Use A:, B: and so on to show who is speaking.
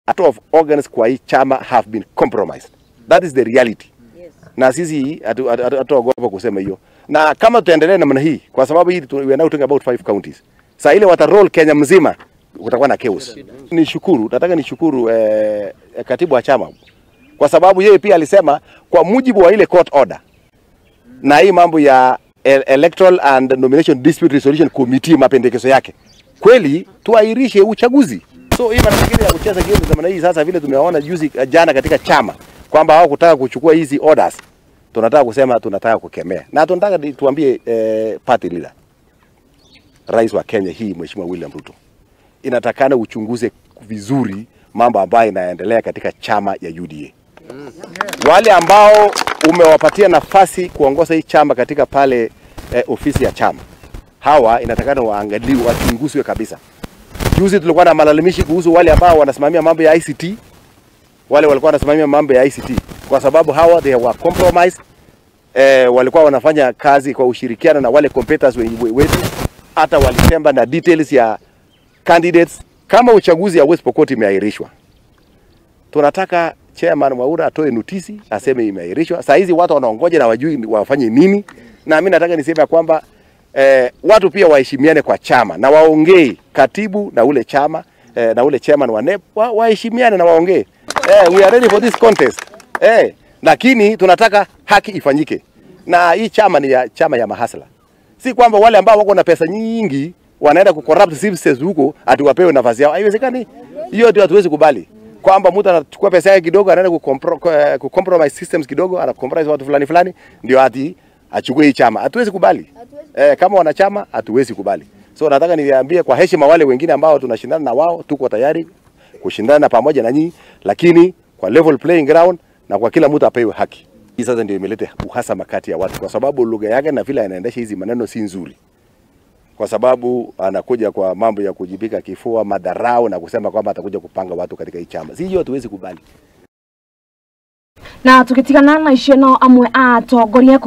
A: Lot of organs kwa hii chama have been compromised. That is the reality. Yes. Na sisi hatuogopa kusema hiyo. Na kama tutaendelea namna hii, kwa sababu hii we are now talking about 5 counties. Saa ile wataroll Kenya mzima, kutakuwa na chaos. Nishukuru, nataka nishukuru katibu wa chama, kwa sababu yeye pia alisema kwa mujibu wa ile court order na hii mambo ya Electoral and Nomination Dispute Resolution Committee, mapendekezo yake, kweli tuahirishe uchaguzi. So hii maana ya kucheza game za hii sasa, vile tumeona juzi jana katika chama kwamba hao kutaka kuchukua hizi orders, tunataka kusema, tunataka kukemea na tunataka tuambie party leader, Rais wa Kenya hii, Mheshimiwa William Ruto, inatakana uchunguze vizuri mambo ambayo inaendelea katika chama ya UDA. Wale ambao umewapatia nafasi kuongoza hii chama katika pale ofisi ya chama, hawa inatakana waangaliwe, wachunguzwe kabisa. Juzi tulikuwa na malalamishi kuhusu wale ambao wanasimamia mambo ya ICT, wale walikuwa wanasimamia mambo ya ICT, kwa sababu hawa they were compromised. Walikuwa wanafanya kazi kwa ushirikiano na wale competitors wetu, hata walitemba na details ya candidates. Kama uchaguzi ya West Pokot imeahirishwa, tunataka chairman Mwaura atoe notisi aseme imeahirishwa. Saa hizi watu wanaongoja na wajui wafanye nini. Na mimi nataka niseme kwamba watu pia waheshimiane kwa chama na waongee, katibu na ule chama na ule chairman wa NEP waheshimiane na waongee. We are ready for this contest. Lakini tunataka haki ifanyike. Na hii chama ni ya chama ya mahasla. Si kwamba wale ambao wako na pesa nyingi wanaenda kucorrupt systems huko ati wapewe nafasi yao. Haiwezekani. Hiyo ndio hatuwezi kubali. Kwamba mtu anachukua pesa yake kidogo anaenda kucompromise systems kidogo, anacompromise watu fulani fulani ndio ati achukue hii chama. Hatuwezi kubali. Kama wanachama hatuwezi kubali. So nataka niwaambie kwa heshima wale wengine ambao tunashindana na wao, tuko tayari kushindana pamoja na nyinyi, lakini kwa level playing ground na kwa kila mtu apewe haki. Hii sasa ndio imeleta uhasama kati ya watu, kwa sababu lugha yake na vile anaendesha hizi maneno si nzuri. Kwa sababu anakuja kwa mambo ya kujibika kifua, madharau na kusema kwamba atakuja kupanga watu katika hii chama. Si hiyo hatuwezi kubali.
B: Na tukitigana na icio no amwe a atongoria.